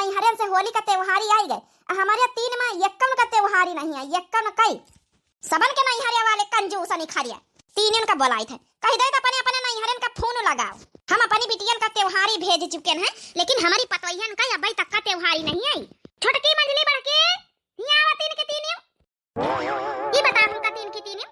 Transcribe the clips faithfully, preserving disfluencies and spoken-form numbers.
नैहरन से होली का त्योहारी आई गए, आ हमरे तीन मा यक्कन का त्योहारी नहीं आई, यक्कन कई। सबन के नैहरे वाले कंजूस निखरिया। तीनन का बोलाइत है, कहि देइत अपने अपने नैहरन का फोन लगाओ। हम अपनी बिटियन का त्योहारी भेज चुकेन है, लेकिन हमरी पतोहियन का अबई तक का त्योहारी नहीं आई। छोटकी मंझली बड़की, हियाँ आवा तीन के तीन। ई बता हमका तीन की तीन,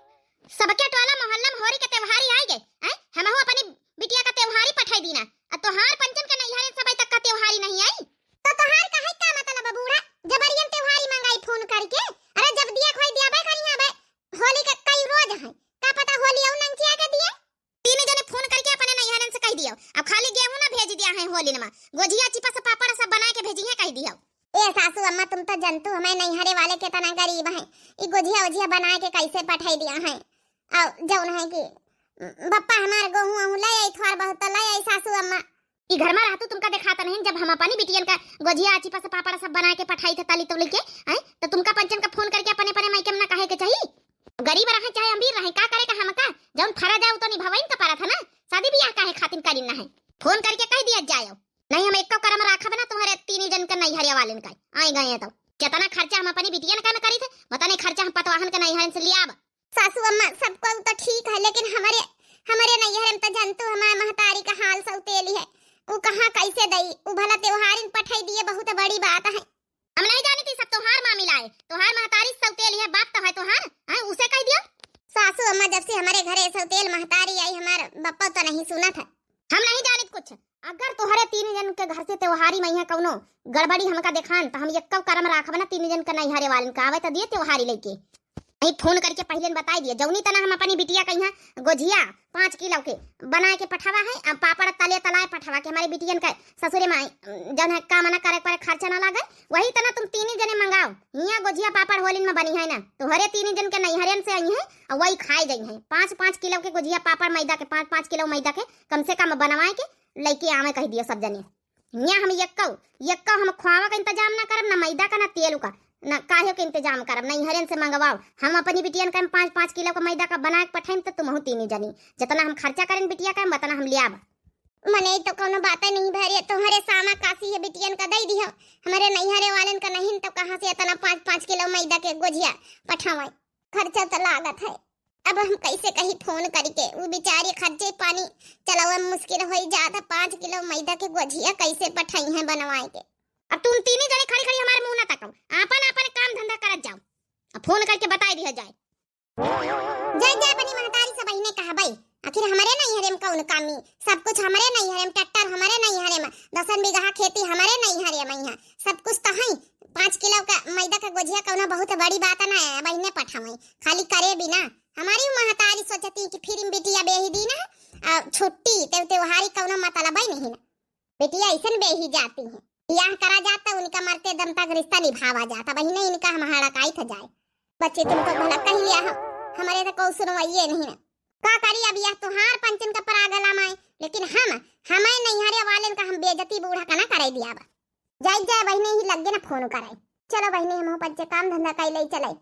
सबके टोला मोहल्ला में होरी के त्योहारी आई गए, हैं? हमहू अपनी बिटिया का त्योहारी पठाई दीना। आ तोहार पंचन के नैहरे सबई तक का त्योहारी नहीं आई। तो तोहार काहे का मतलब है बूढ़ा? जबरियन त्योहारी मंगाई फोन करके? अरे जब दिया खोई दिया बे करिया बे। होली के कई रोज है, का पता होली अउ नंचिया के दिए। तीन जने फोन करके अपने नैहरन से कहि दियो, अब खाली गेहूं ना भेज दिया है होली नमा, गोझिया चिपस पापड़ सब बनाए के भेजिहैं कहि दियो। ए सासू अम्मा, तुम तो जनतू हमें नैहरे वाले केतना गरीब हैं, ई गोझिया ओझिया बनाए के कैसे पठाई दिया है। और जौन है कि बप्पा हमार गोहूं अहूं ले आई, थोड़ बहुत तो ले आई सासू अम्मा। ई घर मा रहतू तुमका देखात नहीं, जब हम अपनी बिटियन का गोझिया चिपस पापड़ सब बनाए के पठाई थे तली तोली के, हैं? तो तुमका पंचन का फोन करके अपने अपने मायके में ना कहे के चाहिए? गरीब रहे चाहे अमीर रहे, का करे का हमका? जौन फरा जाए उ तो निभावइन का परत है ना, शादी बियाह काहे खातिर करिन ना है? फोन करके कहि दिया जायो, नहीं हम एक्को करम राखब ना तुम्हारे तीन जन के नैहरिया वालन का। आए गए हैं तो जितना खर्चा हम अपनी बिटियन का में करी थे, उतना ही खर्चा हम पतवाहन के नैहरन से लियाब। सासू अम्मा, सब कुछ तो ठीक है, लेकिन हमरे, हमरे नैहर में तो जानतू हमार महतारी का हाल सौतेली है, उ कहाँ कैसे दई? उ भला त्योहारिन पठाई दिए, बहुत बड़ी बात है। हम नहीं जानी थी, सब तोहार मामिला है। तोहार महतारी सौतेल है, बाप तो है तोहार, हैं, उसे कहि दियो। सासू अम्मा, जब से हमरे घरे सौतेल महतारी आई, हमार बप्पा तो नहीं सुनत है। हम नहीं जानित कुछ। अगर तोहरे तीन जन के घर से त्योहारी मइहाँ कौनो गड़बड़ी हमका देखान, तो हम एक्को करम राखब ना तीन जन के नैहरे वालन का। आवे तो दिए त्योहारी लेके। नहीं, फोन करके पहिले न बताई दिए, जौनी तना हम अपनी बिटिया कइहाँ गोझिया पाँच किलो के बनाए के पठावा है, आ पापड़ तले तलाए पठावा के हमारे बिटियन का ससुरे माई, जौन है काम ना करे पर खर्चा ना लागे, वही तना तुम तीन जने मंगाओ। हियाँ गोझिया पापड़ होलिन में बनी है ना, तोहरे तीन जन के नैहरन से आई है, और वही खाए जाई है। पाँच पाँच किलो के गोझिया पापड़ मैदा के, पाँच पाँच किलो मैदा के कम से कम बनवाए के लेके आवे कहि दियो सब जने। हियाँ हम यक्को, यक्को हम खोआवा का इंतजाम ना करब, ना मैदा का, ना तेल का, ना काहे के इंतजाम करब, नैहरन से मंगवाओ। हम अपनी बिटियन का हम पाँच पाँच किलो का मैदा का बना के पठाइम, तो तुमहू तीनी जनी, जितना हम खर्चा करें बिटिया का, उतना हम लियाब। मने तो कौनो बात नहीं भरे, तोहरे सामा काशी है, बिटियन का दे दियो, हमारे नैहरे वालन का नहीं, तो कहाँ से इतना पाँच पाँच किलो मैदा के गोझिया पठावे? खर्चा तो लागत है। अब हम कैसे कही फोन करके, वो बेचारी खर्चे पानी चलावे मुश्किल होई जात है। पाँच किलो मैदा के गोझिया कैसे पठाई है बनवाए के? अब तुम तीनी जने खड़ी खड़ी हमारे मुंह ना तकाओ, आपन आपन काम धंधा करत जाओ, अब फोन करके बताई दिया जाए। जय जय बनी महतारी सब बहिने कहबई, आखिर हमरे नैहरे में कौन कमी? सब कुछ हमरे नैहरे में, ट्रैक्टर हमरे नैहरे में, दसन बीघा खेती हमरे नैहरे में, यहाँ सब कुछ तो है। पाँच किलो का मैदा का गोझिया कौनो बहुत बड़ी बात ना है, बहिने पठावई, खाली करे बिना। हमारी महतारी सोचती कि फिर बिटिया बेही दी ना, आ, छुट्टी ते त्योहारी कौनो मतलब ही नहीं ना। बिटिया ऐसन बेही जाती है, बियाह करा जाता, उनका मरते दम तक रिश्ता निभावा जाता। बहिने इनका हम हड़काई था जाए। बच्चे तुमको भला कह लिया हो, हमारे तो कोई सुनवाइए नहीं ना। का करी, अब यह तुहार पंचन का परागला माए, लेकिन हम, हमें नैहरे वाले का हम बेइज्जती बूढ़ा का ना करे दिया बा। जाई जाए बहिने ही लगे ना फोन करे। चलो बहिने हम पंचे काम धंधा कर ले चले।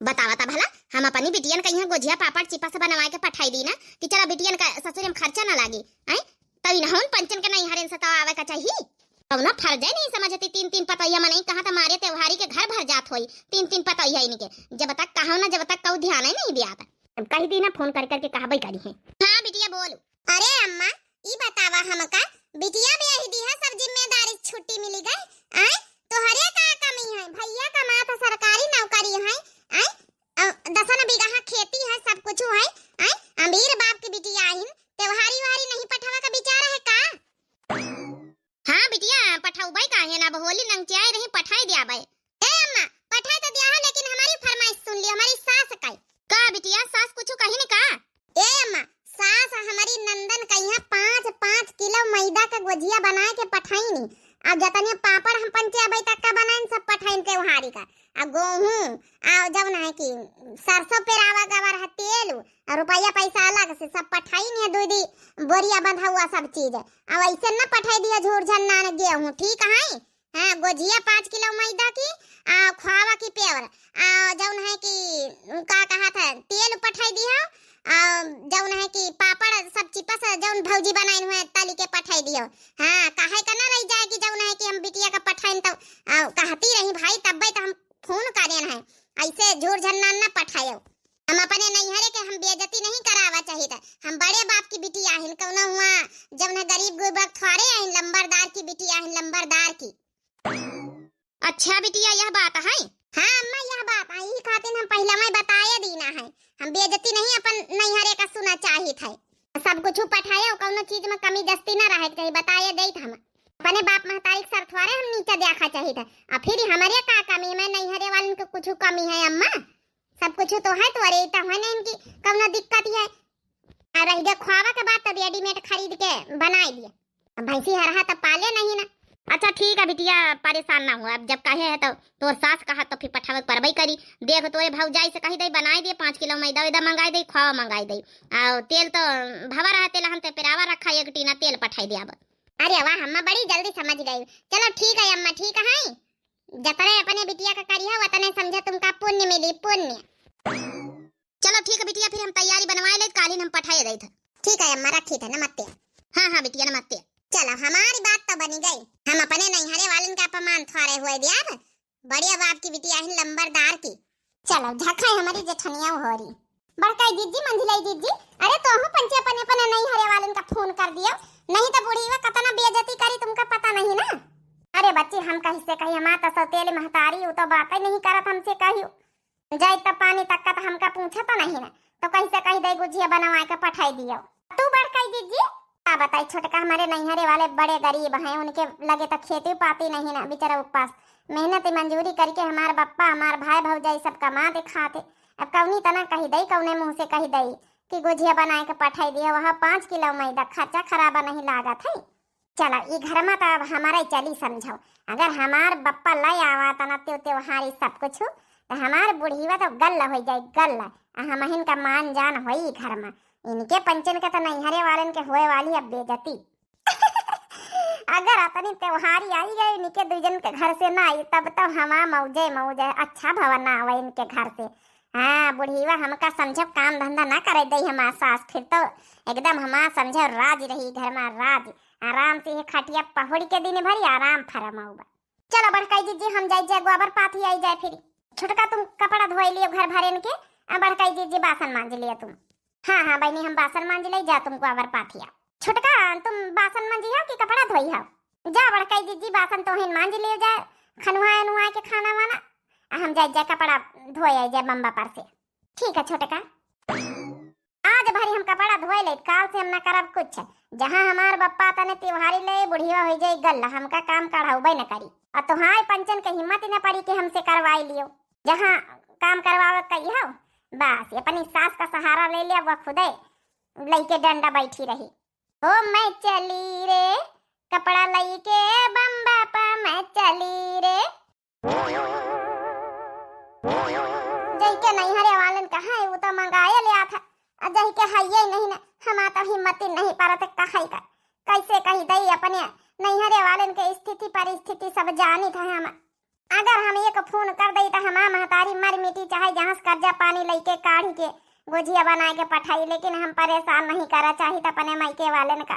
बतावा ता भला, हम अपनी बिटियन का यहाँ गोझिया पापड़ चिपस बनवाए के पठाई दी ना, कि चला बिटियन का ससुर में खर्चा ना लागी, आए? तब इन्हों पंचन के नैहरन से तो आवे का चाहिए। कौनो फर्जे नहीं समझती, तीन तीन पतोहिया मनई कहाँ त मारे त्योहारी के घर भर जात होई, तीन तीन पतोहिया इनके। जब तक कहो ना, जब तक कहू ध्यान ही नहीं दिया था। अब कही दी ना, फोन कर करके कहबे करी है। हाँ बिटिया बोलू। अरे अम्मा, ई बतावा हमका, बिटिया ब्याही दी है, सब जिम्मेदारी छुट्टी मिली गई, आए? तोहरे का कमी है? भैया कमात है, सरकारी नौकरी है, आए? अ, दसन बीघा खेती है, सब कुछ है, आए? अमीर बाप की बिटिया आइन, त्योहारी वारी नहीं पठावा का विचार है का? हाँ बिटिया, पठौबै काहे ना, अब होली नंगचियाए रही, पठाई दियाबै। ए अम्मा, पठाई तो दिया है, लेकिन हमारी फरमाइश सुन ली, हमारी सास का। का बिटिया, सास कुछ कही न का? ए अम्मा, सास हमारी नंदन कहिया पाँच पाँच किलो मैदा के गोझिया बना के पठाई नी। अब जतने पापड़ हम पंचे अबै तक का बनाइन, सब पठाइन त्योहारी का। आ गोहूँ, आ जौन है कि सरसों पेरावा गवर है तेल, आ रुपया पैसा अलग से सब पठाई नहीं है, दीदी बोरिया बंधा हुआ सब चीज। आ वैसे न पठाई दिया झूर झन्ना न गेहूँ, ठीक है? हाँ, गोझिया पाँच किलो मैदा की, आ खोवा की प्योर, आ जौन है कि का कहा था तेल पठाई दिया, आ, जौन है कि पापड़ सब चिप्स जौन भौजी बनाइन हुए तली के पठाई दियो। हाँ, काहे का ना रह जाए कि जौन है कि हम बिटिया का पठाइन तो, आ, कहती रही भाई, तब्बे तो हम फोन करेन है, ऐसे झूठ झन्ना ना पठायो। हम अपने नैहरे के हम बेइज्जती नहीं करावा चाहित है। हम बड़े बाप की बिटिया आहिन, कौनो हुआ जौन है गरीब गुरबा थोड़े आहिन, लंबरदार की बिटिया आहिन, लंबरदार की। अच्छा बिटिया, यह बात है? हाँ अम्मा, यह बात है, यही खातिर हम पहले में बताए दीना है। हम बेइज्जती नहीं अपन नैहरे का सुना चाहित है। सब कुछ पठाए, कौनो चीज में कमी जस्ती ना रहे के चाहिए, बताए देत हम। अपने बाप महतारी के सर थोड़े हम नीचा देखा चाहित है। आ फिर हमरे का कमी, मैं नैहरे वालन के कुछ कमी है अम्मा? सब कुछ तो है तोरे, तो है नहीं इनकी कौनो दिक्कत है। आ रह गया खोवा के बात, तो रेडीमेड खरीद के बनाई दिए। अब भैंसी हरहा तो पाले नहीं ना। अच्छा ठीक है बिटिया, परेशान ना हो, अब जब कहे है तो तोर सास कहा तो फिर पठावे के परबई करी। देख तोरे भौजाई से कही दे बनाई दे, पाँच किलो मैदा वैदा मंगाई दे, खोवा मंगाई दे, और तेल तो भवा रहा तेल हम ते पेरावा रखा, एक टीना तेल पठाई दे अब। अरे वाह अम्मा, बड़ी जल्दी समझ गई। चलो ठीक है अम्मा, ठीक है, जतने अपने बिटिया का करिया वतने समझा तुमका पुण्य मिली, पुण्य। चलो ठीक है बिटिया, फिर हम तैयारी बनवाए ले, कालीन हम पठाए देत है। ठीक है अम्मा, रखी थे, नमस्ते। हाँ हाँ बिटिया, नमस्ते। चलो हमारी बात तो बनी गई, हम अपने नैहरे वालन का अपमान थोड़े हुए दिया। बढ़िया बाप की बिटिया है, लंबरदार की। चलो झखा है हमारी जेठनिया होरी। बड़काई जीजी, मंझिलाई जीजी, अरे तोहू पंचे अपने अपने नैहरे वालन का फोन कर दियो, नहीं तो बुढ़ीवा कतना बेइज्जती करी तुमका पता नहीं ना। अरे बच्ची, हम कहीं से कहीं, हमार तो सौतेली महतारी, वो तो बातें नहीं करत हमसे कहियो। जाई त पानी तक का त हमका पूछत नहीं ना, तो कैसे कही दे गुझिया बनवा के पठाई दियो। तू बड़काई जीजी, का बताई छोटका, हमारे नैहरे वाले बड़े गरीब हैं, उनके लगे तो खेती पाती नहीं ना, बेचारा उपास मेहनत मजूरी करके हमार बप्पा, हमार भाई भौजाई सब कमाते खाते। अब कौनी तना कही दई, कौने मुँह से कही दई कि गुझिया बनाए के पठाई दियो, वह पाँच किलो मैदा, खर्चा खराबा नहीं लागत है। चला, ई घर मा त अब हमारा ही चली समझो। अगर हमार बप्पा लय आवा तना त्यो त्योहारी सब कुछ, त हमार बुढ़ीवा तो गल्ल हो जाए, गल्ल। आ हमहिन का मान जान होई घर मा। इनके पंचन के तो नैहरे वालन के होए वाली अब बेइज्जती। अगर अतनी त्योहारी आई गई इनके दुजन के घर से ना आई, तब तो हमा मौजे मौजे, अच्छा भवन ना आवे इनके घर से। हाँ, बुढ़ीवा हमका समझो, काम धंधा ना करे दई हमार सास, फिर तो एकदम हमार समझो राज रही घर मा, राज। आराम से ये खटिया पहुड़ के दिन भरी आराम फरमाऊ बा। चलो बड़काई जीजी, हम जाई जाए गोबर पाथी आई जाए फिर। छोटका तुम कपड़ा धोई लियो घर भरेन के, आ बड़काई जीजी बासन मांज लियो तुम। हाँ हाँ बहनी, हम बासन मांज ले, जा तुम गोबर पाथी आओ। छोटका तुम बासन मांजी हो कि कपड़ा धोई हो? जा बड़काई जीजी, बासन तोहिन मांज लियो जाए, खनुआए नुआए के खाना वाना, आ हम जाए जाए कपड़ा धोए आई जाए बम्बा पर से। ठीक है छोटका। आज भरी हम कपड़ा धोए ले, काल से हम ना करब कुछ। जहाँ हमार बप्पा तने तिवारी ले बुढ़िया हो जाई गल, हमका काम कढ़ाउबे न करी। और तुहार पंचन के हिम्मत ही न पड़ी कि हमसे करवाई लियो। जहाँ काम करवावे कही हो, बस ये अपनी सास का सहारा ले लिया, वह खुदे लइके डंडा बैठी रही। ओ मैं चली रे, कपड़ा लइके बम्बा पा मैं चली रे। जइके नैहरे वालन कहा है, वो तो मंगाए ले आथा। आ जइके हइये नहीं ना, हमा तो हिम्मत ही नहीं परत कहे का। कैसे कही दई अपने नैहरे वालन के स्थिति परिस्थिति सब जानी था हम। अगर हम एक फोन कर दई तो हमार महतारी मर मिटी, चाहे जहाँ से कर्जा पानी लइके काढ़ी के गोझिया बनाए के पठाई, लेकिन हम परेशान नहीं करा चाहित अपने मायके वालन का।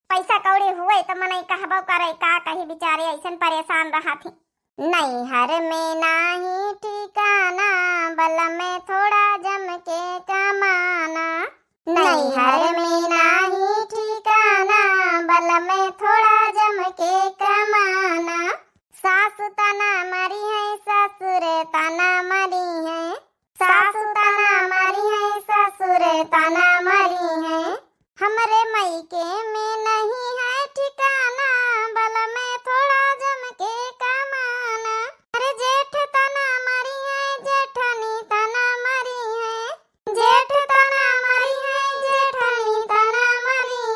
पैसा कौड़ी हुए तो मनई कहबो करे, का कही बेचारे ऐसन परेशान रहत ही। नैहर में नाही ठिकाना, बल में थोड़ा जम के कमाना। नैहर में नाही ठिकाना, बल में थोड़ा जम के कमाना। सासु तना मरी है, ससुर तना मरी है। सासु तना मरी है, ससुर तना मरी है। हमरे मइके में नहीं है ठिकाना, बल में थोड़ा जम के कमाना। अरे जेठ तना मरी है, जेठनी तना मरी है। जेठ तना मरी है, जेठनी तना मरी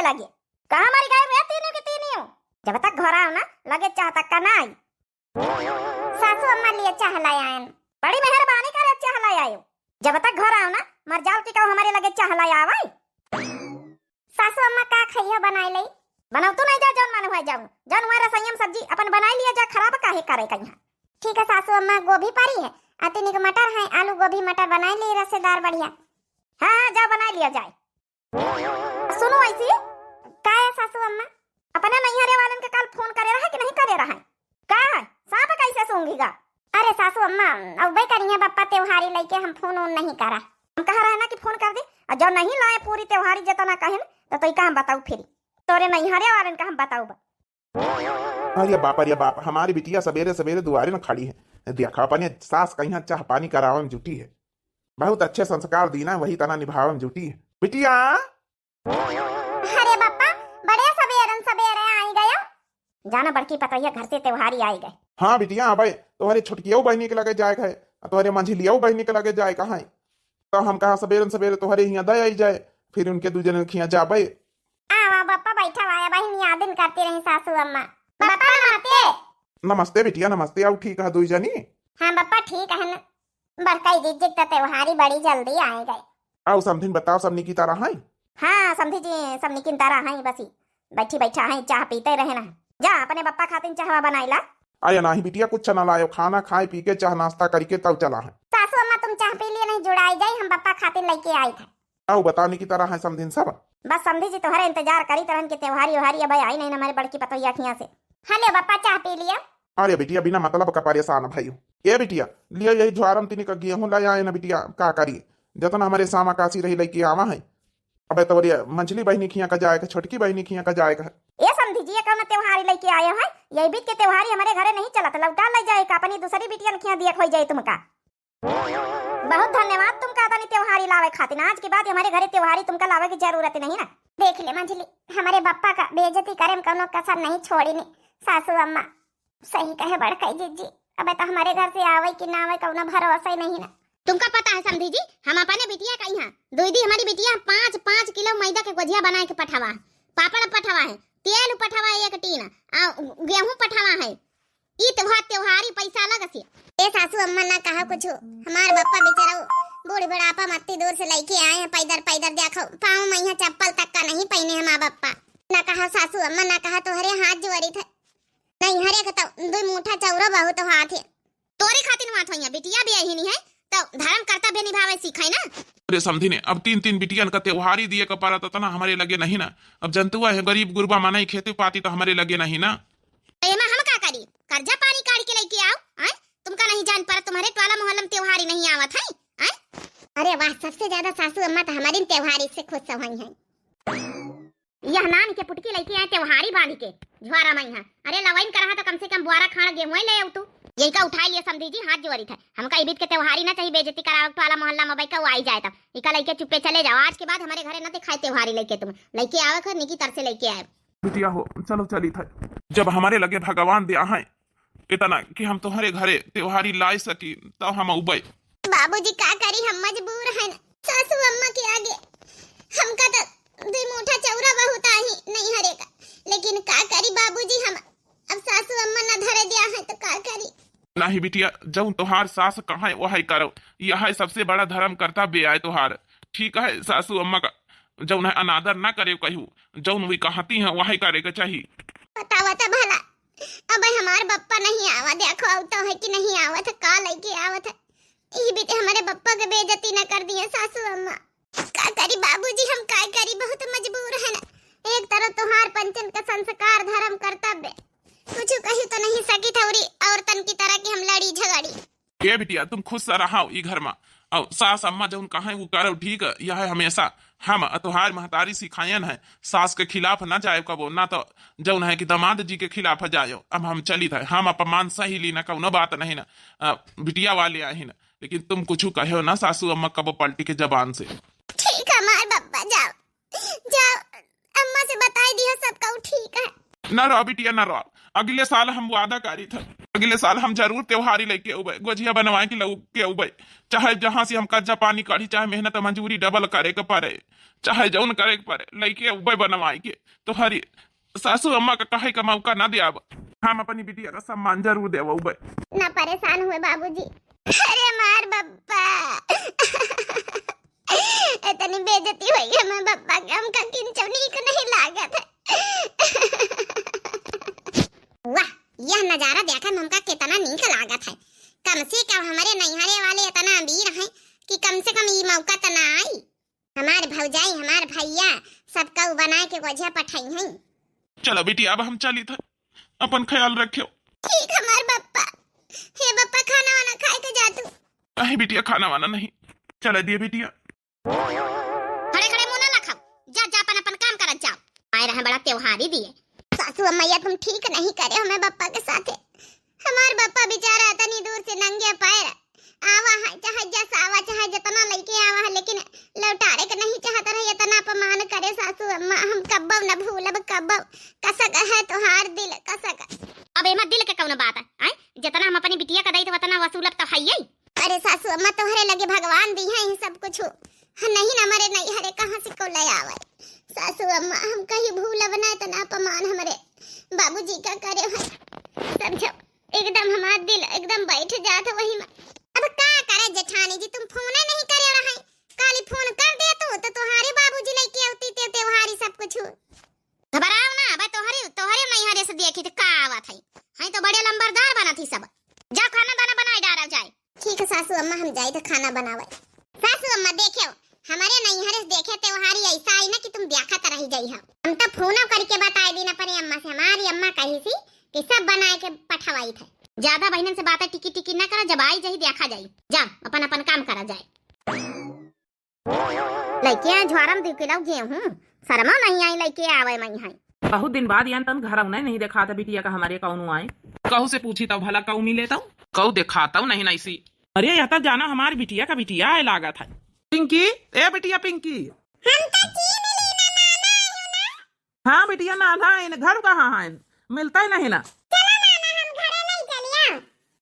लगे। कहाँ मरि गए रे तीनियो के तीनियो? जब तक घर आओ ना, लगे चाह तक का ना आई। सासू अम्मा लिए चाह लाए आयन। बड़ी मेहरबानी करे चाह लाए आयो। जब तक घर आओ ना, मर जाओ कि कहो हमारे लगे चाह लाए आवे। सासू अम्मा का खइयो बनाए लई? बनाओ तू नहीं जा, जौन मन हुआ जाओ। जौन हुआ रसोईया में सब्जी अपन बनाए लिया जा, खराब काहे करे कहीं। ठीक है सासू अम्मा, गोभी परी है, अतिनिक मटर है, आलू गोभी मटर बनाए लिए रसेदार बढ़िया। हाँ, हाँ, जा बनाए लिया जाए। सुनो ऐसी, का है सासू अम्मा? अपने नैहरे वालन के काल फोन करे रहा कि नहीं करे रहा? का है? सांप कैसे सूंघेगा? अरे सासू अम्मा, अउबे करिहे बप्पा त्योहारी लइके, हम फोन ओन नहीं करा। हम कहा रहे ना कि फोन कर दे, और जो नहीं लाए पूरी त्योहारी जितना कहिन, तो तोई का हम बताऊ फिरी? तोरे नैहरे वालन का हम बताऊ बा। अरे बाप, अरे बाप, हमारी बिटिया सबेरे सबेरे दुआरे न खड़ी है। देखा अपने सास कहिया चाह पानी करावे में जुटी है। बहुत अच्छे संस्कार दीना, वही तना निभावे में जुटी है। बिटिया। अरे बप्पा, बड़े सबेरन सबेरे आई गयो। जाना बड़की पतोहिया घर से त्योहारी आई गए। हाँ बिटिया, अबे तोहरे छोटकियो बहिनी के लगे जाए के है, तोहरे मंझिलियो बहिनी के लगे जाए का है। तो हम कहा सबेरन सबेरे तोहरे हियाँ दे आई जाए, फिर उनके दू जने के हियाँ जाबे। आवा बप्पा, बैठा आया बहिन, यादिन करती रही सासू अम्मा। बप्पा नमस्ते। नमस्ते बिटिया, नमस्ते। आउ ठीक है दुई जनी? हाँ बप्पा, ठीक है ना। बड़का जिज्जी त त्योहारी बड़ी जल्दी आए गए। आउ समधिन बताओ, सब निकी तरह है? हाँ समधी जी, सब निकिन तरह है, बस ही बैठी बैठा है, चाह पीते रहे ना। जा अपने बप्पा खातिन चाहवा बनाई ला। अरे नाही बिटिया, कुछ ना लायो, खाना खाए पी के चाह नाश्ता करके तब चला है। सासू अम्मा तुम चाह पी लिए नहीं, जुड़ाई जाई, हम बप्पा खातिन लइके आई था। आउ बताओ निकी तरह है समधिन सब? बस समधी जी तोहरे इंतजार करी तरहन के त्योहारी व्योहारी अब आई नहीं हमारे बड़की पतोहिया खिया से। हेलो बप्पा, चाह पी लिया। अरे बिटिया, बिना मतलब का परेशान भइयो। ए बिटिया, लिया यही ज्वारम तिनी का गेहूं ला आए ना बिटिया, का करी? जतना हमारे सामा काशी रही लइके आवा है। अबे तोरे मंझली बहिनी खिया का जाए का, छोटकी बहिनी खिया का जाए का। ए समधी जी, ये कौन त्योहारी लइके आयो है? यही बीच के त्योहारी हमारे घरे नहीं चलत, लौटा ले जाए का, अपनी दूसरी बिटियन खिया दिया खोई जाए तुमका। बहुत धन्यवाद तुमका तनी त्योहारी लावे खातिर। आज के बाद हमारे घरे त्योहारी तुमका लावे की जरूरत नहीं ना। देख ले मंझली, हमारे बप्पा का बेइज्जती करे में कौनो कसर नहीं छोड़ी नी। सासू अम्मा सही कहे बड़कई जिज्जी, अबे तो हमारे घर से आवे कि ना आवे कौनो भरोसा ही नहीं ना। तुमका पता है समधी जी, हम अपने बिटिया का यहाँ दुई दी हमारी बिटिया पाँच पाँच किलो मैदा के गोजिया बनाए के पठावा है, पापड़ पठावा है, तेल पठावा है एक टीन, आ गेहूं पठावा है। ई त्योहार त्योहारी पैसा अलग से। ए सासू अम्मा ना कहा कुछ, हमार बप्पा बेचारा बूढ़ बुढ़ापा मत्ती दूर से लइके आए हैं, पैदर पैदर देखो, पाँव में यहाँ चप्पल तक का नहीं पहने हमार बप्पा। ना कहा सासू अम्मा, ना कहा, तोहरे हाथ जोड़ी थे। नहीं हरे के तो दो मुठा चौरा बहुत हाथ है। तोरे खातिर माथ होइया बिटिया भी यही नहीं है, तो धर्म कर्तव्य निभावे सीखे ना। अरे समधी ने, अब तीन तीन बिटियन का त्योहारी दिए का पारा तो तना हमारे लगे नहीं ना। अब जनतुआ है, गरीब गुरबा माना ही खेती पाती तो हमारे लगे नहीं ना। तो एमा हम का करी? कर्जा पानी काढ़ के लेके आओ, आय? तुमका नहीं जान पड़त, तुम्हारे टोला मोहल्ला में त्योहारी नहीं आवत है, आय? अरे वाह, सबसे ज्यादा सासू अम्मा तो हमारी त्योहारी से खुश हुई हैं। यह नान के पुटकी लेके आए त्योहारी बांध के, झोरा में यहाँ। अरे लवाइन करहा तो कम से कम बुआरा खाड़ गेहूं ले आऊ तू। यही का उठाई लिए समधी जी, हाथ जोड़ी थे। हमका इबित के त्योहारी ना चाहिए, बेइज्जती करावे टोला मोहल्ला में बैठा वो आई जाए तब। इका लेके चुप्पे चले जाओ, आज के बाद हमारे घरे ना दिखाए त्योहारी लेके तुम। लेके आवे खर निकी तर से लेके आए। बिटिया हो, चलो चली थे। जब हमारे लगे भगवान दिया है इतना कि हम तुम्हारे घरे त्योहारी लाई सकी, तब हम उबे। बाबूजी का करी, हम मजबूर हैं सासू अम्मा के आगे। हमका तो दुई मुठा चौरा बहुत आही नहीं हरे का, लेकिन का करी बाबूजी, हम अब सासू अम्मा ना धरे दिया है तो का करी। नहीं बिटिया, जौन तोहार सास कहे वही करो, यह सबसे बड़ा धर्म कर्तव्य आए तोहार। ठीक है, सासू अम्मा का जौन है अनादर ना करे कहू, जौन वी कहती हैं वही करे के चाहिए। बतावा तो भला, अब हमार बप्पा नहीं आवा, देखो आवत है कि नहीं आवत है, का लेके आवत है। ई बीते हमारे बप्पा के बेइज्जती न कर दिए सासू अम्मा। का करी बाबूजी, हम का करी, बहुत मजबूर है ना। एक तरफ तोहार पंचन का संस्कार, धर्म, कर्तव्य, कुछ कही तो नहीं सकी थौरी औरतन की तरह कि हम लड़ी झगड़ी। ए बिटिया, तुम खुश से रहो ई घर में। और सास अम्मा जौन कहें वो करो, ठीक है? यह है हमेशा हम तोहार महतारी सिखायन है, सास के खिलाफ ना जाए कबो, ना तो जौन है कि दामाद जी के खिलाफ जायो। अब हम चलित है, हम अपमान सही ली ना, कौनो बात नहीं ना। अ, बिटिया वाले आही ना, लेकिन तुम कुछ कहो ना सासू अम्मा कबो पलटी के जबान से। ठीक है हमार बप्पा, जाओ, जाओ, अम्मा से बताई दियो सब कहू, ठीक है? ना रो बिटिया, ना रो। अगले साल हम वादा करी था, अगले साल हम जरूर त्योहारी लइके अउबे, गोझिया बनवाए के लइके अउबे, चाहे जहाँ से हम कर्जा पानी काढ़ी, चाहे मेहनत मजूरी डबल करे के पड़े, चाहे जौन करे के पड़े, लइके अउबे बनवाए के। तोहरी सासू अम्मा का कहे का मौका ना दियाब। हम अपनी बिटिया का सम्मान जरूर देवउबे। ना परेशान हुए बाबूजी। अरे हमार बप्पा, इतनी बेइज्जती होई है हमार बप्पा के, हमका किंचो नीक नहीं लागत है। वाह, यह नजारा देखे में हमका कितना नीक लागत है। कम से कम हमरे नैहरे वाले इतना अमीर हैं कि कम से कम ई मौका त ना आई। हमार भौजाई, हमार भैया, सबका उ बनाए के गोझिया पठाई हैं। चलो बिटिया, अब हम चलित है, अपन ख्याल रखियो। ठीक हमार बप्पा। हे बप्पा, खाना वाना खाए के जा तू। नहीं बिटिया, खाना वाना नहीं। चला दिए बिटिया। खड़े खड़े मुंह ना लखाओ, जा, जा अपन अपन काम करत जाओ। आए रहे बड़ा त्योहारी दिए। सासू अम्मा, ये तुम ठीक नहीं करे हमें बप्पा के साथे। हमार बप्पा बेचारा इतनी दूर से नंगे पैर आवा है, चाहे जस आवा, चाहे जितना लइके आवा है, लेकिन लौटारे के नहीं चाहत रहे। इतना अपमान करे सासू अम्मा, हम कब्बो न भूलब, कब्बो। कसक है तोहार दिल, कसक। अब एमा दिल के कौन बात है, आय? जितना हम अपनी बिटिया का दई तो उतना वसूलब तो है ही। अरे सासू अम्मा, तोहरे लगे भगवान दी है सब कुछ। हम नहीं न मरे नहीं हरे, कहाँ से को ले आवे? सासू अम्मा, हम कहीं भूलब ना इतना अपमान हमरे बाबूजी का करे है। समझो, एकदम हमार दिल एकदम बैठ जात वही में। अब का करे जेठानी जी, तुम फोन नहीं करे रहे, काली फोन कर दे तू तो तुम्हारे बाबूजी लेके आती ते त्योहारी सब कुछ। घबराओ ना, अब तोहरे, तोहरे नैहरे से देखी तो का आवत है, है तो बड़े लंबरदार बनत ही सब। जाओ खाना दाना बनाए डारल जाए। ठीक है सासू अम्मा, हम जाई तो खाना बनावे। सासू अम्मा देखियो, हमारे नैहरे से देखे त्योहारी ऐसा आई ना कि तुम देखत रह जाई हो। हम तो फोन करके बताए दिन अपने अम्मा से, हमारी अम्मा कही सी कि सब बनाए के पठवाई थे। ज्यादा बहनन से बातें टिकी टिकी ना करा, जब आई जाई देखा जाई। जा अपन अपन काम करा जाए। लइके आए झोरा में दू किलो गेहूं, शर्मा नहीं आई लइके आवे मई है। बहुत दिन बाद यान तन घर नहीं, नहीं देखात बिटिया का हमारे कौनो आए। कहू से पूछी तब भला कहू मिले तब, कहू देखातउ नहीं नहीं सी। अरे यह तो जाना हमारी बिटिया का बिटिया आए लागत है। पिंकी, ए बिटिया पिंकी। हम तो चीन ली ना नाना आयु ना। हाँ बिटिया, नाना आइन, घर कहाँ हैं? मिलता ही नहीं ना। चलो नाना, हम घरे नहीं चलिया।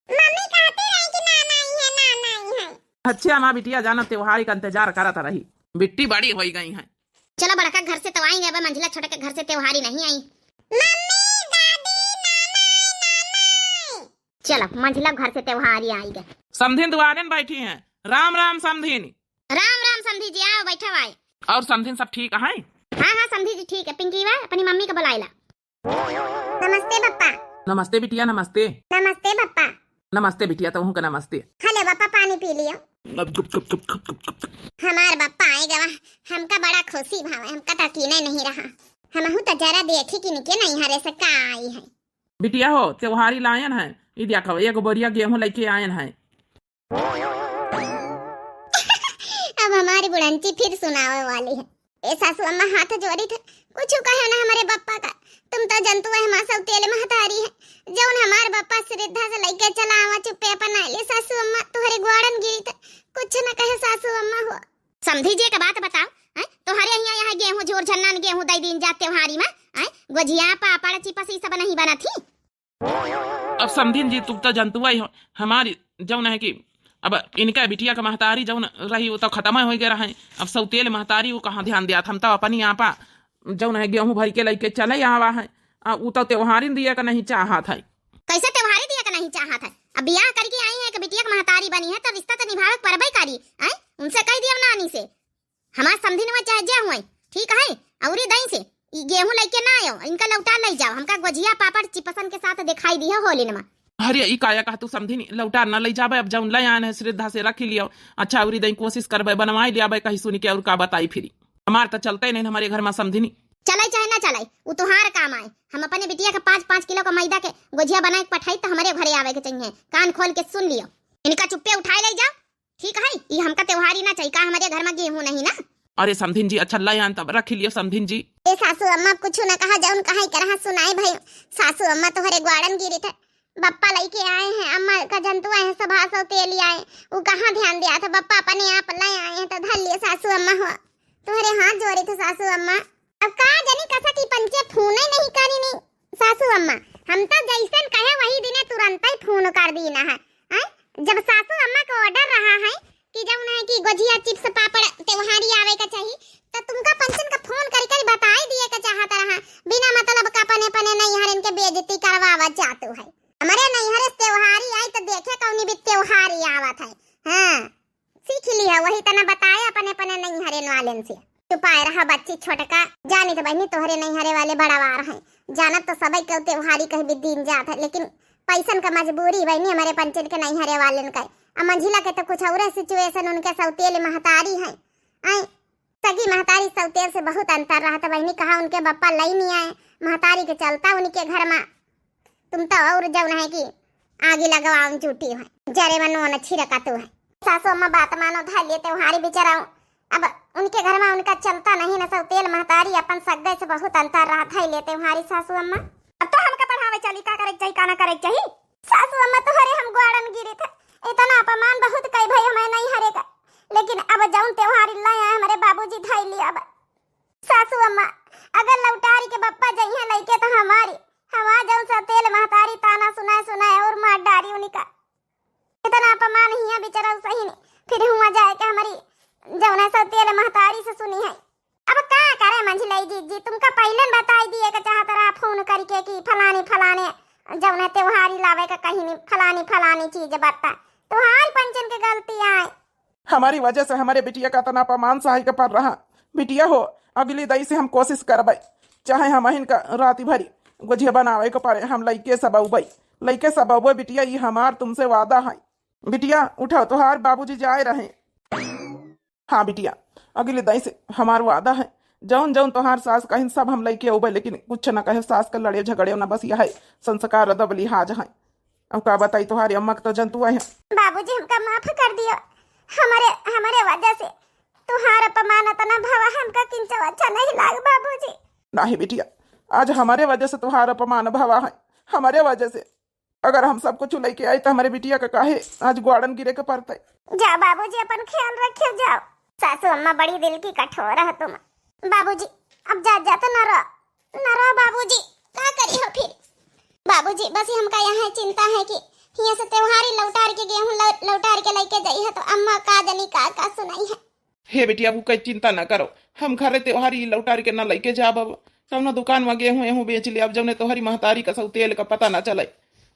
मम्मी कहती रही कि नाना आई है, नाना आई है। अच्छा, हमार बिटिया जाना त्योहारी का इंतजार करत रही। बिट्टी बड़ी होई गई है। चलो बड़का घर से तो आई, अब मंझला छोटे के घर से त्योहारी नहीं आई। मम्मी, दादी, नाना आई, नाना आई। चलो, मंझला घर से त्योहारी आई गए। समधिन दुआरे में बैठी हैं। राम राम समधिन। राम राम समधी जी, आओ बैठा आए। और समधिन सब ठीक है? हाँ हाँ समधी जी ठीक है। पिंकी वा अपनी मम्मी को बुलाए ला। नमस्ते पप्पा। नमस्ते बिटिया, नमस्ते। नमस्ते पप्पा। नमस्ते बिटिया, तोहू का नमस्ते। हले पप्पा, पानी पी लियो। हमार पप्पा आए गवा, हमका बड़ा खुशी भावे, हमका तकीने नहीं रहा। हमहू तो जरा देखी कि इनके नैहरे से का आई है। बिटिया हो, त्योहारी लायन है, ई देखो, एगो बोरिया गेहूं लेके आयन है। अब हमारी बुढ़ंची फिर सुनावे वाली है। ए सासू अम्मा, हाथ जोड़ी थे, कुछ कहे ना हमारे बप्पा का। तुम तो जनतु है, हमार सौतेल महतारी है। जौन हमार बप्पा श्रद्धा से लइके चला आवा, चुप्पे अपन आइले। सासू अम्मा, तुहरे ग्वाड़न गिरी थे, कुछ न कहे सासू अम्मा हो। समधी जी, एक बात बताओ, हैं? तोहरे हियां यहाँ गेहूं झोर झन्ना न गेहूं दई दीन जा त्योहारी में, हैं? गोझिया, पापड़, चिपस ई सब नहीं बनत ही? अब समधिन जी, तू तो जनतुआ ही हो, हमारी जौन है कि अब इनका बिटिया का महतारी जौन रही, वो तो खत्म हो गया रहे। अब सौतेल महतारी वो कहाँ ध्यान दिया था? हम तो अपनी आपा जौन है गेहूं भर के लेके चले आवा है, आ, वो तो त्योहारिन दिया का नहीं चाहत है। कैसे त्योहारी दिया का नहीं चाहत है? अब बियाह करके आई है कि बिटिया का महतारी बनी है तो रिश्ता तो निभावे के परबे करी, हैं? उनसे कह दिया नानी से, हमार समधिनवा चाहे जे हुए, ठीक है, औरी दई से ई गेहूं लेके ना आयो, इनका लौटा ले जाओ, हमका गोझिया पापड़ चिपसन के साथ दिखाई दिया होलिन में। अरे ई काया कहा तू समधिन, लौटा ना ले जाबे, अब जौन ले आन है श्रद्धा से रख लियो। अच्छा औरी दई कोशिश करबे, बनवाई लियाबे कहीं सुनी के और का बताई फिरी। हमार तो चलते नहीं हमारे घर में समधिनी। चले चाहे ना चले, उ तुहार काम आए। हम अपने बिटिया के पाँच पाँच किलो का मैदा के गोझिया बनाए के पठाई तो हमारे घरे आवे के चाहिए। कान खोल के सुन लियो, इनका चुप्पे उठाए ले जाओ। ठीक है, ई हमका त्योहारी ना चाहिए, का हमारे घर में गेहूं नहीं ना? अरे समधिन जी, अच्छा लाई आन तब रख लियो समधिन जी। ए सासू अम्मा, अब कुछ न कहा, जौन कहा के रहा सुनाए भाई। सासू अम्मा तोहरे ग्वाड़न गिरी थे, बप्पा लेके आए हैं, अम्मा का जंतु आए हैं, सब हाथ सौतेली आए, वो कहाँ ध्यान दिया था, बप्पा अपने आप ले आए हैं तो धर लिए सासू अम्मा हो। तोहरे हाथ जोड़ी थे सासू अम्मा। अब का जानी कसा की पंचे फोने नहीं करी नहीं। सासू अम्मा, हम तो जैसन कहे वही दिने तुरंत ही फोन कर दीना है। हैं? जब सासू अम्मा का ऑर्डर रहा है कि जौन है कि गोझिया, चिप्स, पापड़ त्योहारी आवे का चाही, तो तुमका पंचन का फोन करी करी बताई दिए के चाहत रहा, बिना मतलब का अपने अपने नैहरन के बेइज्जती करवावत जातू है। हमरे नैहरे से त्योहारी आई तो देखे कौनी भी त्योहारी आवत है। हाँ, सीख ली है, वही तना बताए अपने अपने नैहरे वालेन से। चुपाए रहा बच्ची छोटका, जानी तो बहनी तोहरे नैहरे वाले बड़वार हैं, जानत तो सबई के त्योहारी कह भी दिन जात है, लेकिन पैसन का मजबूरी बहनी हमरे पंचन के नैहरे वालेन का। आ मंझिला के तो कुछ और सिचुएशन, उनके सौतेल महतारी है। आई सगी महतारी सौतेल से बहुत अंतर रहत बहनी, कहा उनके बप्पा लई नहीं आए, महतारी के चलता उनके घर में तुम तो और जौन है कि आगी लगवाउन जूटी है, जरे में नून छिड़का तू है। सासू अम्मा बात मानो, धैले त्योहारी बेचारा, अब उनके घर में उनका चलता नहीं न, सौतेल महतारी अपन सग्गे से बहुत अंतर रहा, धैले त्योहारी सासू अम्मा। अब तो हमका पढ़ावे चली, का करे के चाही, का ना करे के चाही। सासू अम्मा तोहरे हम ग्वाड़न गिरी थे, इतना अपमान बहुत कई भाई हमें नैहरे का, लेकिन अब जौन त्योहारी लाए हैं हमरे बाबूजी धैली अब। सासू अम्मा, अगर लौटारी के बप्पा जइहें लइके तो हमारी, हमार जौन सौतेल महतारी ताना सुनाए सुनाए और मार डारी उनका। इतना अपमान हिया बेचारा सही नहीं, फिर हुआ जाए के हमारी जौन है सौतेल महतारी से सुनी है। अब का करे मंझिलई जीजी, तुमका पहले न बताई दिए के चाहत रहा फोन करके कि फलानी फलाने जौन है त्योहारी लावे का कहीं नहीं, फलानी फलानी चीज बता, तुहार पंचन के गलती आए। हमारी वजह से हमारे बिटिया का इतना अपमान सहाय के पड़ रहा। बिटिया हो, अगली दई से हम कोशिश करबै, चाहे हम अहिन का राती भरी गोझिया बनावे के पड़े, हम लइके सब अउबै, लइके सब अउबै बिटिया, ई हमार तुमसे वादा है। बिटिया उठो, तोहार बाबूजी जाए रहे। हाँ बिटिया, अगली दई से हमार वादा है, जौन जौन तोहार सास कहिन सब हम लइके अउबै, लेकिन कुछ न कहे सास का लड़े झगड़े न, बस यह है संस्कार अदब लिहाज है। अब का बताई, तोहारी अम्मा के तो जनतुआ है। बाबूजी, हमका माफ कर दियो, हमारे, हमारे वजह से तोहार अपमान इतना भवा, हमका किंचो अच्छा नहीं लाग बाबूजी। नाही बिटिया, आज हमारे वजह से तोहार अपमान भवा है, हमारे वजह से। अगर हम सब कुछ लइके आई तो हमारे बिटिया का काहे आज ग्वाड़न गिरे के पड़ते? जा बाबूजी, अपन ख्याल रखियो, जाओ। सासू अम्मा बड़ी दिल की कठोर है तुम। बाबूजी, अब जा, जा तो न रो, न रो बाबूजी, का करी हो फिर? बाबूजी, बस ये हमका यहाँ चिंता है कि हियाँ से त्योहारी लौटार के गेहूँ लौ-, लौटार के लइके जाई है तो अम्मा का जनी का, का सुनाई है। हे बेटी, अब ऊ कई चिंता न करो, हम घरे त्योहारी लौटार के न लइके जाब। अब कौनो दुकान में गेहूँ एहूँ बेच ले, अब जौने तोहरी महतारी का सौतेल का पता न चले।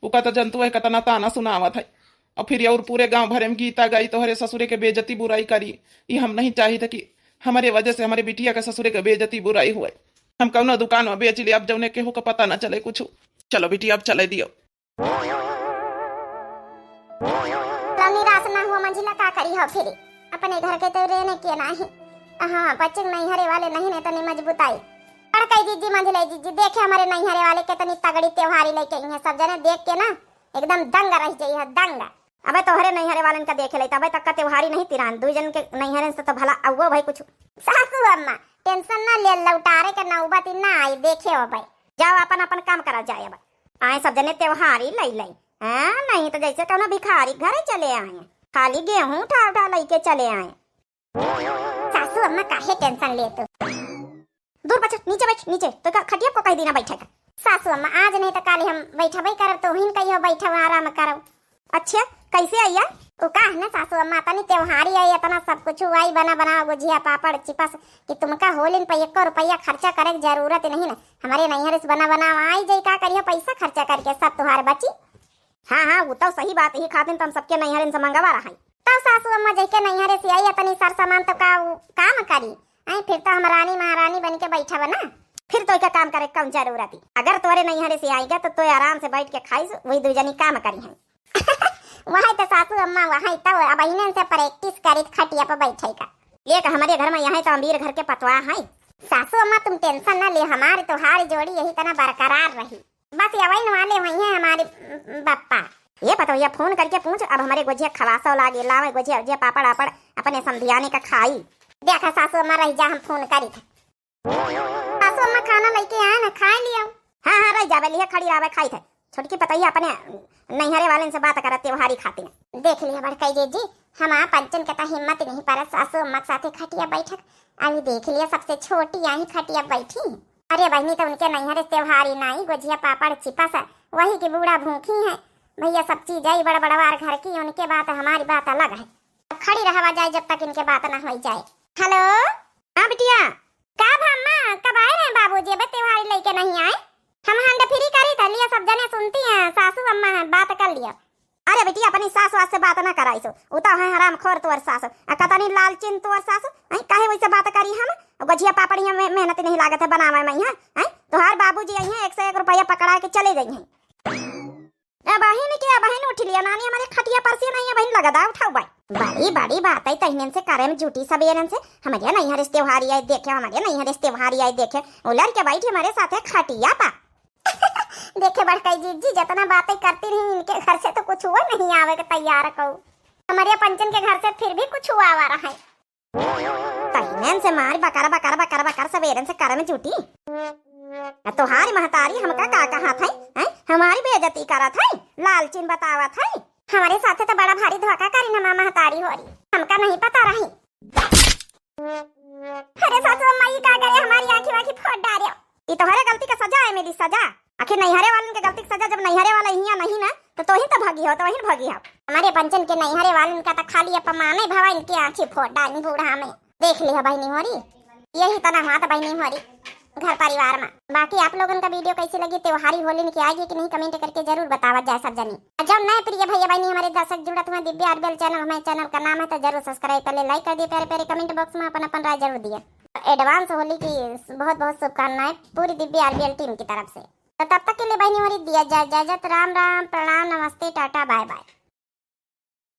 उका तो जनतु है, कतना ताना सुनावत है। अब फिर और पूरे गांव भरे में गीता गाई, तोहरे ससुरे के बेइज्जती बुराई करी। ई हम नहीं चाहित कि हमारे वजह से हमारे बिटिया के ससुरे के बेइज्जती बुराई हुए। हम कौनो दुकान में बेच ले, अब जौने केहू का पता न चले कुछ। चलो बेटी, अब चले दियो। लो निराश ना हुआ मंझिला, का करी हो फिर? अपने घर के तो रहने के नाही। हाँ, बच्चे नैहरे वाले नहीं ने तनी मजबूत आई। बड़कई जीजी, मंझिला जीजी, देखे हमारे नैहरे वाले कितनी तगड़ी त्योहारी लइके आई हैं। सब जने देख के ना एकदम दंग रह जाई है, दंग। अबे तोहरे नैहरे वालन का देखे ले, तबे तक का त्योहारी नहीं तिरान। दुई जन के नैहरे से तो भला अउवो भाई कुछ। सासू अम्मा, टेंशन ना ले, लौटारे के नौबत ही ना आई, देखे हो भाई। जाओ अपन, अपन काम करा जाए अब। आए सब जने त्योहारी लई लई। हाँ, नहीं तो जैसे कौनो भिखारी घरे चले आए, खाली गेहूं उठा उठा लइके चले आए। सासू अम्मा काहे टेंशन ले तू? दूर बच्चा, नीचे बैठ, नीचे। तो का खटिया को कह दीना बैठे का? सासू अम्मा, आज नहीं तो काली हम बैठबे करब, तो हिन कहियो बैठब, आराम करब। अच्छा, कैसे आइया? ओ का है ना सासू अम्मा, तनी त्योहारी आई, इतना सब कुछ आई, बना बनावा गुझिया, पापड़, चिपस, कि तुमका होलिन पे एको रुपया खर्चा करे के जरूरत नहीं ना। हमारे नैहर से बना बनावा आई जाई, का करियो पैसा खर्चा करके, सब तुहार बची। हाँ, हाँ, वो तो सही बात, यही खातिर तो हम सबके नैहरन से मंगवा रहा है। तब सासू अम्मा जइके नैहरे से आई, इतनी सर सामान तो का उ काम करी? आई फिर तो हम रानी महारानी बन के बैठब ना। फिर तो का काम करे कौन जरूरत है? अगर तोरे नैहरे से आएगा तो तोय आराम से बैठ के खाइस, वही दू जनी काम करी हैं। वही तो सासू अम्मा, वही तो अब इन्हन से प्रैक्टिस करी खटिया पर बैठे का। एक हमारे घर में यहाँ तो अमीर घर के पतवा है। सासू अम्मा तुम टेंशन ना ले, हमारे तोहार जोड़ी यही तना बरकरार रही। बस यवइन वाले हुई हैं हमारे, उम, बप्पा। ये पतोहिया फोन करके पूछ, अब हमारे गोझिया खवासो लागे, लावे गोझिया, गोझिया पापड़ आपड़ अपने समधियाने का खाई। देखा सासू अम्मा रह जा, हम फोन करी थे। सासू अम्मा खाना लेके आए ना, खाए लियो। हाँ, हाँ, रह जावे, लिहे खड़ी रहवे, खाई थे। छोटकी पतोहिया अपने नैहरे वाले से बात करत त्योहारी खातिर। देख लिया बड़कई जीजी, हमार पंचन के तो हिम्मत नहीं पड़त सासू अम्मा के साथे खटिया बैठक। अभी देख लिया सबसे छोटी आई खटिया बैठी। अरे बहनी, तो उनके नैहरे त्योहारी नाई, गोझिया पापड़ चिपस वही की बूढ़ा भूखी है। भैया सब चीज आई बड़ा बड़वार घर की, उनके बात हमारी बात अलग है। अब खड़ी रहवा जाए जब तक इनके बात ना होई जाए। हेलो। हाँ बिटिया। का भा अम्मा, कब आए रहे बाबूजी? अबे त्योहारी लेके नहीं आए। हम hand free करी था, लिया सब जने सुनती हैं, सासू अम्मा है, बात कर लिया। अरे बिटिया, अपनी सास वास से बात ना कराइसो, उ तो है हरामखोर तोर सास, आ कतनी लालचिन तोर सास, हैं, काहे वैसे बात करी हम? गझिया पापड़िया में मेहनत नहीं लागत है बनावे में, हैं, हैं? तोहार बाबूजी आई हैं, एक से एक रुपया पकड़ा के चले जाई हैं। ए बहिन के, ए बहिन उठ लिया, नानी हमारे खटिया पर से नहीं है बहिन, लगा दा उठाओ बाई। बड़ी बड़ी बात है, तहनन से करे में जुटी सबेरन से, हमारे नहीं हरे त्योहारी आए देखे, हमारे नहीं हरे त्योहारी आए देखे, उलर के बैठी हमारे साथे खटिया पा। देखे बड़काई जीजी, जितना बातें करती रही, इनके घर से तो कुछ हुआ नहीं आवे के तैयार कहू। हमारे पंचन के घर से फिर भी कुछ हुआ आवा रहा है। तहनन से मारी बकर, बकर, बकर, बकर, सबेरन से करम जुटी। आ तोहारी महतारी हमका का कहत है, हैं? हमारी बेइज्जती करत है, लालचिन बतावत है। हमारे साथे तो बड़ा भारी धोखा करी ना माँ महतारी होरी, हमका नहीं पता रही। अरे सासू अम्मा, ई का करे, हमारी आँखी वाँखी फोड़ डारे। ई तोहरे गलती का सजा है मिली, सजा। आखिर नैहरे वालन के गलती के सजा जब नैहरे वाला हियाँ नहीं ना, तो तोही तो भगी हो, तोही भगी हो। हमारे पंचन के नैहरे वालन का तो खाली अपमाने भवा, इनकी आँखी फोड़ डाली बूढ़ा में। देख लिया बहिनी होरी, यही तना हुआ था बहिनी होरी घर परिवार में। बाकी आप लोगन का video कैसी लगी, त्योहारी होली इनकी आएगी कि नहीं, comment करके जरूर बतावा जाए सब जनी। और जब नए प्रिय भैया बहिनी हमारे दर्शक जुड़त हुए दिव्या आरबीएल channel, हमारे channel का नाम है, तो जरूर subscribe कर ले, like कर दिए, प्यारे प्यारे comment box में अपन अपन राय जरूर दिए। Advance होली की बहुत बहुत शुभकामनाएं पूरी दिव्या आरबीएल team की तरफ से। तो तब तक के लिए बहिनी होरी दिया जाए इजाजत, राम राम, प्रणाम, नमस्ते, टाटा, bye bye।